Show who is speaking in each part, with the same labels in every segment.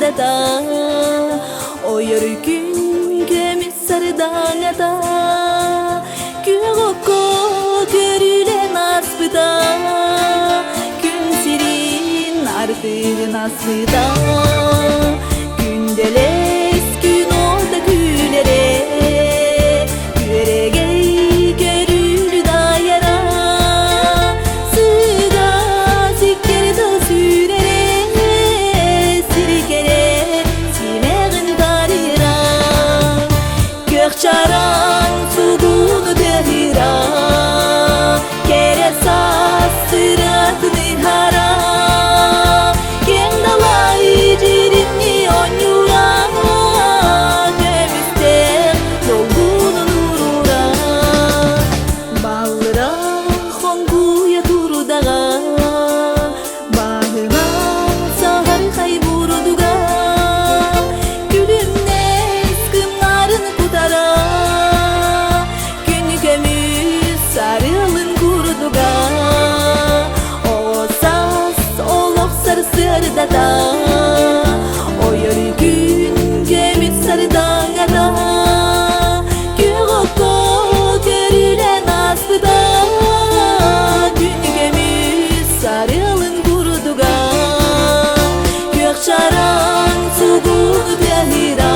Speaker 1: сырдата, Ойор күн көмүс сардаҥата, Күөх окко көрүлэн ааспыта, Күн сирин артыгын аспыта, Күндэлэс күн уота күлэрэ, Күөрэгэй көрүлү дайара, Сыга сиккэр да сүүрэрэ, Сирикэрэ симэҕин тарыра, Күөх чараҥ сугуну тыаһыра, Кэрэ саас сыратын ыһара, Киэҥ далай дьиринни оонньуура, Көмүстээх долгунун уурура, Баллыра хоҥкуйа турдаҕа, Баһыма саһархай бурдуга, Күлүмнэс кымнарын кутара, Күн көмүс сарыалын курдуга, Оҕо саас олох сарсыардата, Ойор күн көмүс сардаҥата, Күөх окко көрүлэн ааспыта, Күн көмүс сарыалын курдуга, Күөх чараҥ сугун тыаһыра,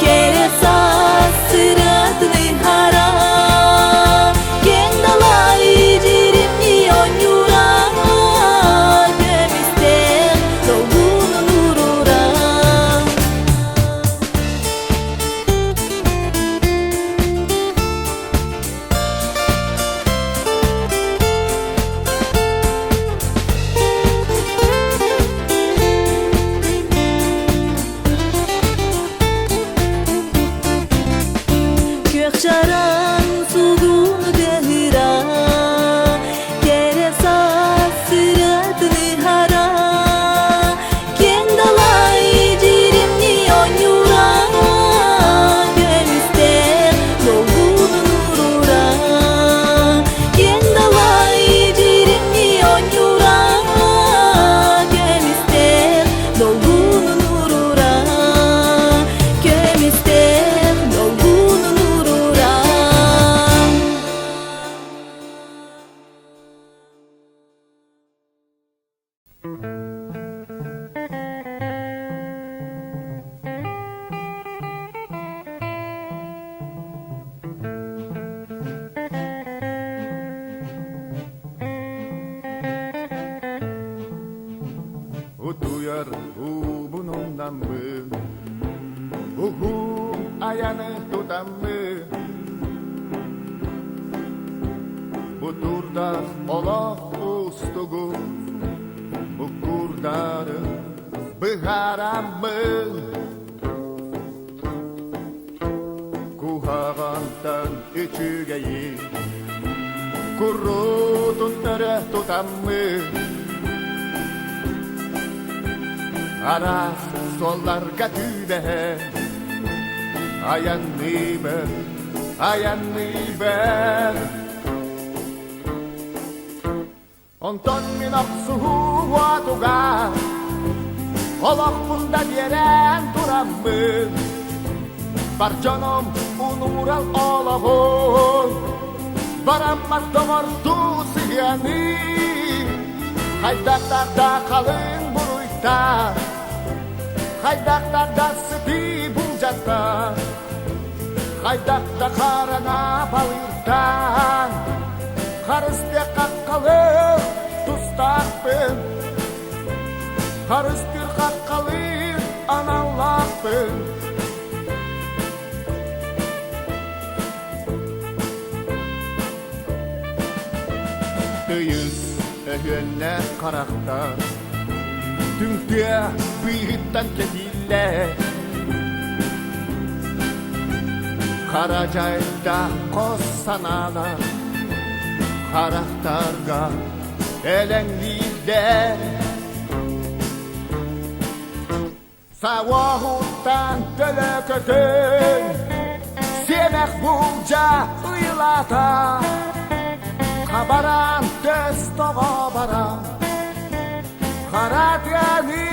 Speaker 1: Кэрэ саас сыратын ыһара, Киэҥ далай дьиримнии оонньуура, Көмүстээх долгунун уурура. Күөх чараҥ сугуну тыаһыра, Кэрэ саас сыратын ыһара, Киэҥ далай дьиримнии оонньуура, Көмүстээх долгунун уурура, Киэҥ далай дьиримнии оонньуура, Көмүстээх долгунун уурура, Көмүстээх долгунун уурура.
Speaker 2: Утуйар уубун умнаммын, уһун айаны тутаммын, Бутуурдаах олох уустугун, буккуурдары быһаараммын. Куһаҕантан үчүгэйи куруутун өрө тутаммын. Араас суолларга түбэһэн айанныыбын, айанныыбын. Онтон мин охсуһуу уотугар олохпун да биэрэн тураммын, бар дьонум унуурал олоҕун бараммат доҕордуу сыһыаны хайдахтар да халыҥ буруйдар, хайдахтар да сытыы булдьаттар, хайдах да хараҥа балыыртан харыстыа хаххалыыр тустаахпын, харыстыыр хаххалыыр аналлаахпын. Тыйыс өһүөннээх харахтар түҥ тыа быыһыттан кэтииллэр Хара дьайдаах хос санаалар харахтарга элэҥнииллэр Сауоһуттан төлөкөтүн сиэмэх булдьа ыйылаата Хабаран төс тоҕо баран хара тыаны.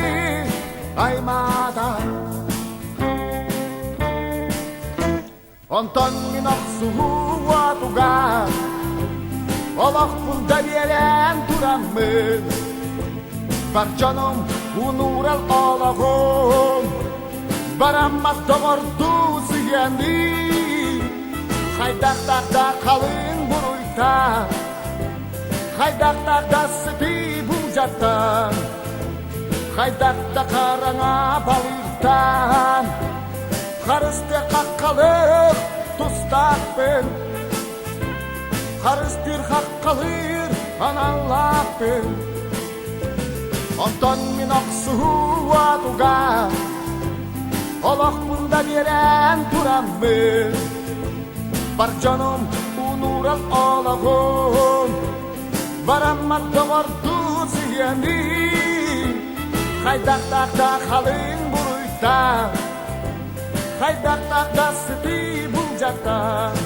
Speaker 2: Онтон мин охсуһуу уотугар Олохпун да биэрэн тураммын Бар дьонум унуурал олоҕум Бараммат доҕордуу сыһыаныы Хайдахтаах да халыҥ буруйтан Хайдахтаах да сытыы булдьаттан Хайдах да хараҥа балыыртан Харыстыа хаххалыыр тустаахпын Харыстыыр хаххалыыр аналлаахпын Онтон мин охсуһуу уотугар Олохпун да биэрэн тураммын Бар дьонум унуурал олоҕун Бараммат доҕордуу сыһыаныы Хайдахтаах да халыҥ буруйтан Хайдахтаах да сытыы булдьаттан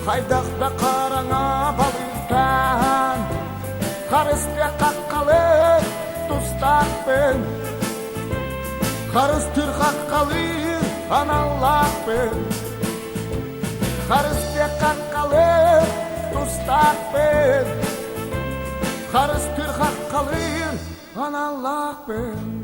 Speaker 2: Хайдах да хараҥа балыыртан Харыстыа хаххалыыр тустаахпын Харыстыыр хаххалыыр аналлаахпын Харыстыа хаххалыыр тустаахпын Харыстыыр хаххалыыр аналлаахпын.